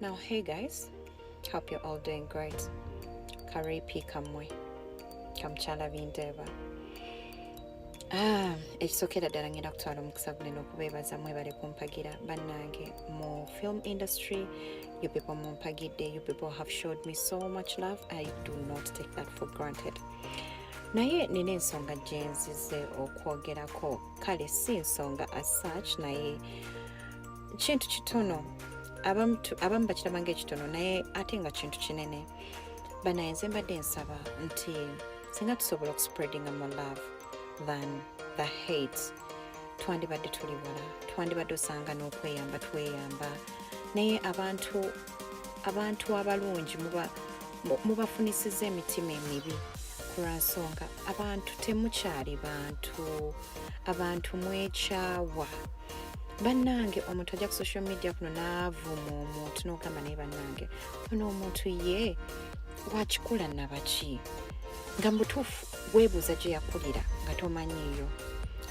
Now, hey guys, hope you're all doing great. Karipi kamwe kamukyala bindeeba. Ah, ekisookera ddala ngenda kutwala omukisa gunene okubeebaza, mwebale kumpagira bannange mu film industry. You people mumpagidde, you people have showed me so much love. I do not take that for granted. Naye nina ensonga gye nzize okwogerako. Kale si nsonga as such, naye kintu kitono. Abamu bakiraba ngaekitono, naye ate nga kintu kinene. Banaye nze mbadde nsaba nti singa tusobola okuspreadinga more love than the hate, twandibadde tuli wala, twandibadde osanga n'okweyamba tweyamba. Naye abantu abalungi mubafunisiza emitima emibi ku lwansonga abantu temukyali bantu, abantu mwekyawa. Bannange, omuntu ajja ku social media kuno n'avuma omuntu n'ogamba, "Naye bannange, ono omuntu ye wakikula nabaki?" Nga mu butuufu weebuuza gye yakulira nga tomanyiiyo.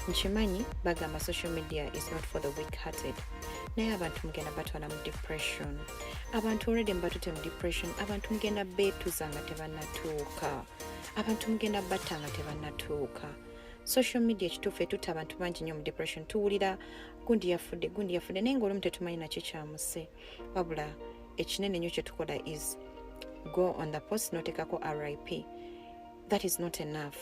Nkimanyi bagamba social media is not for the weak hearted, naye abantu mugenda batwala mu depression. Abantu already mubatute mu depression. Abantu mugenda beetuza nga tebannatuuka, abantu mugenda batta nga tebannatuuka. Social media ekituufu etutta abantu bangi nnyo mu depression. Tuwulira gundi yafudde, gundi yafudde, naye ngaolumu tetumanyi nakyo kyamuse. Wabula ekinene nnyo kyetukola is go on the post notekako "RIP". That is not enough.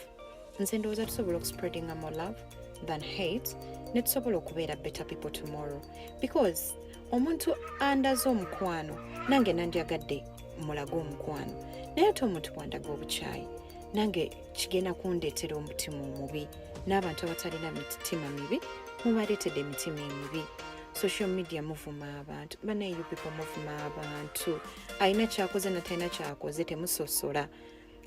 Nze ndowooza tusobola okuspreadinga more love than hate, ne tusobola okubeera better people tomorrow, because omuntu andaze omukwano, nange nandyagadde mulage omukwano, naye ate omuntu bwandaga obukyayi, nange kigenda kundeetera omutima omubi. N'abantu abatalina mitima mibi mubaleetedde emitima emibi. Social media muvuma abantu. Banaye, you people muvuma abantu. Alina kyakoze natalina kyakoze, temusosola.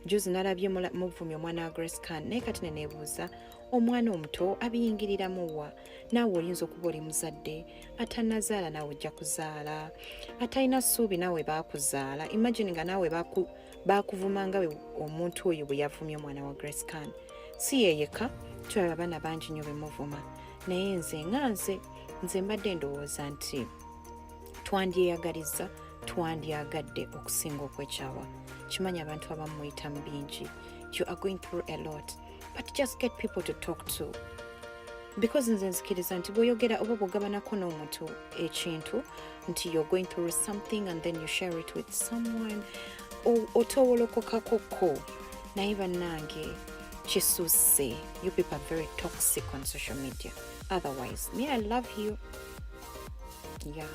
Juzi nalabye muvumya omwana wa Grace Khan, naye kati neneebuuza, omwana omuto abiyingiriramu wa? Naawe oyinza okuba oli muzadde atanazaala, naawe ojja kuzaala. Atalina ssuubi, naawe baakuzaala. Imagine nga naawe baakuvuma nga omuntu oyo bwe yavumye omwana wa Grace Khan. Si yeyeka, tulaba abaana bangi nnyo bemuvuma. Naye nze nga nze mbadde ndowooza nti twandyeyagaliza, twandyagadde okusinga okwekyawa. Kimanyi abantu abamu muyita mu bingi, you are going through a lot, but just get people to talk to, because nze nzikiriza nti bw'oyogera oba bw'ogabanako n'omuntu ekintu nti you're going through something and then you share it with someone, otowolokokakoko. Naye bannange, kisusse. You people are very toxic on social media. Otherwise, me, I love you, yeah.